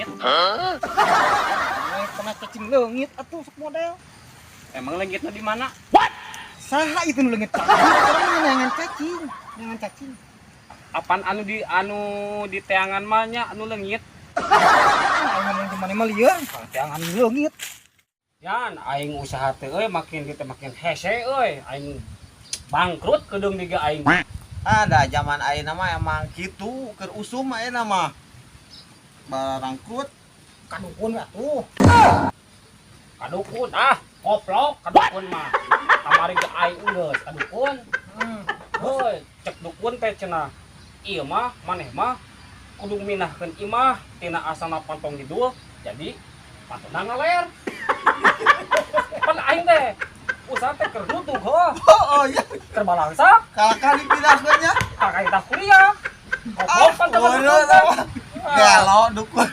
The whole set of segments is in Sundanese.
leungit. Hah? Kena cacing leungit atuh sok model. Emang leungitna di mana? What? Saha itu nu leungit cacing? Urang mah neangan cacing, neangan cacing. Apan anu di teangan mah nya anu leungit? Aing ngomong di mana mah lieur, teangan leungit. Yan, aing usaha teh euy makin dieu teh makin hese euy, aing bangkrut kedeung diga aing. Ada zaman ayeuna mah emang kitu, keur usum ayeuna mah. Barangkrut. Ka dukun atuh. Ka dukun ah, koplok ka dukun mah. Kamari ge aing geus ka dukun. Heuy, cek dukun teh cenah. Ieu mah maneh mah kudu mindahkeun imah tina asalna pantong kidul jadi pantona ngaler. Pan aing teh usaha teh keur nutup heuh. Oh, iya. Keur balangsa. Kalakah dipindahkeun nya? Kakak kita kuliah. Koplok pan teh Bodoh dukun teh. Gelo dukun.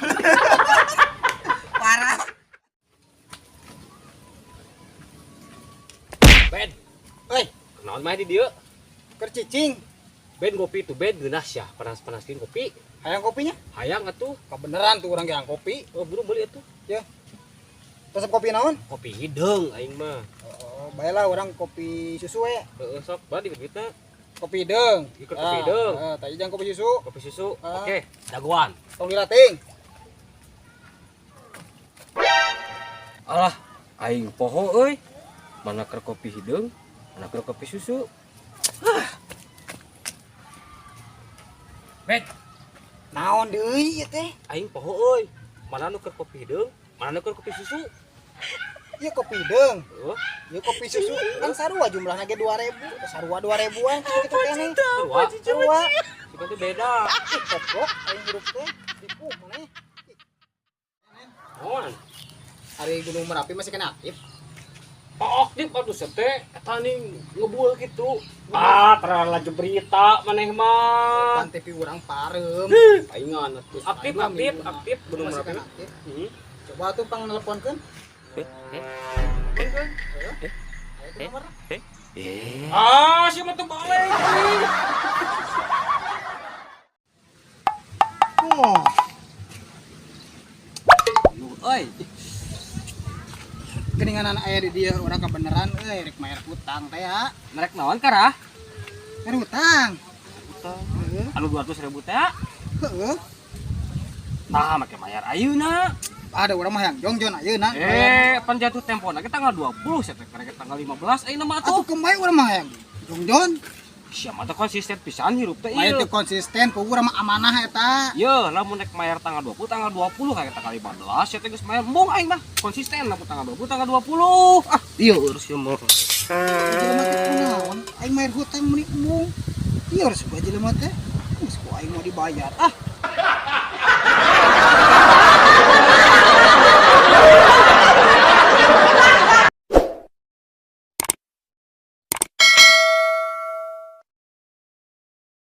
Parah. Ben, Euy, kenaon mah di dieu? Keur cicing. Ben ngopi tuh Ben geunah sia, panas-panaskeun kopi. Hayang kopinya? Hayang atuh. Kebeneran tuh urang ge hayang kopi. Oh, buru beli atuh. Ya. Resep kopi naon? Kopi hideung aing mah. Oh, baiklah urang kopi susu we. Heeh, sok bari duitna. Kopi hideung. Ikut kopi hideung. Heeh, tadi jangan kopi susu. Kopi susu. Ah. Oke, dagoan. Tong dirating. Alah, aing poho euy. Mana keur kopi hideung, mana keur kopi susu. Ah. Ben, Naon deui ieu teh? Aing poho euy. Mana nu keur kopi hideung, mana nu keur kopi susu? Ieu kopi hideung. Heeh. Ieu kopi susu kan sarua jumlahna ge 2000, sarua 2000-an kitu keneh. Sarua. Sarua. Cuma teh beda. Ih, goblok aing hirup teh. Tipu maneh. Naon? Ari Gunung Merapi masih kena aktif. Pak aktif atuh teh eta ning ngebul kitu. Ah, terlalu berita maneh mah. Pan TV urang pareum. Paingan atuh. Aktif aktif aktif Gunung Masih Merapi. kena aktif. Heeh. Coba tuh pang nelponkeun. Aya tuh nomor. Ah, si mah teu balik. Oh, Euy, keninganan aya di dieu urang kebeneran euy rek mayar hutang teh ya. Merek naon karah? Mayar hutang. Hutang. Heeh. Anu 200.000 teh? Heeh. Nah, make mayar ayeuna. Ada urang mah yang jongjon ayeuna. Pan jatuh tempona ge tanggal 20, saya teh karek tanggal 15 ayeuna mah Atuh atuh. kembali urang mah yang jongjon. Sia mah teh konsisten pisan hirup teh Lain ieu. teu konsisten, ku urang mah amanah eta. Ye, lamun rek mayar tanggal 20, tanggal 20 kayak tanggal 15, saya teh geus mayar embung aing mah. Konsisten lamun tanggal 20, tanggal 20. Ah, ieu urus ieu mah. Jelema teh kunaon? Aing mayar hutang meuni embung. Ieu harus gua jelema teh. Geus ku aing mau dibayar. Ah.